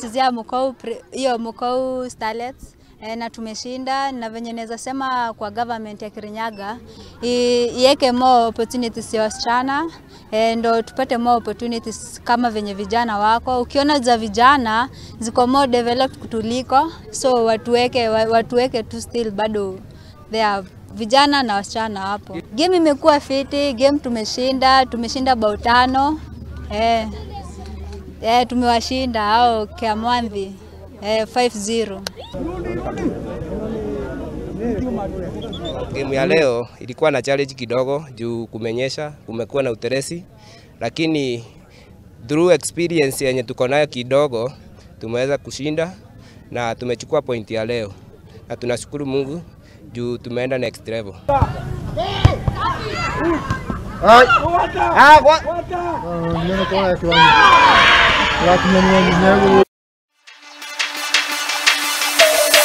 Tumechezea Mukou, hiyo Mukou Starlets, na tumeshinda. Na venye naweza sema kwa government ya Kirinyaga iweke more opportunities ya wasichana, ndo tupate more opportunities kama venye vijana wako. Ukiona za vijana ziko more developed kutuliko, so watuweke tu still bado there vijana na wasichana hapo. Game imekuwa fiti, game tumeshinda bao 5. Tumewashinda hao Kiamwanthi 5-0. Game ya leo ilikuwa na challenge kidogo juu kumenyesha, kumekuwa na uteresi, lakini through experience yenye tuko nayo kidogo tumeweza kushinda na tumechukua point ya leo, na tunashukuru Mungu juu tumeenda next level.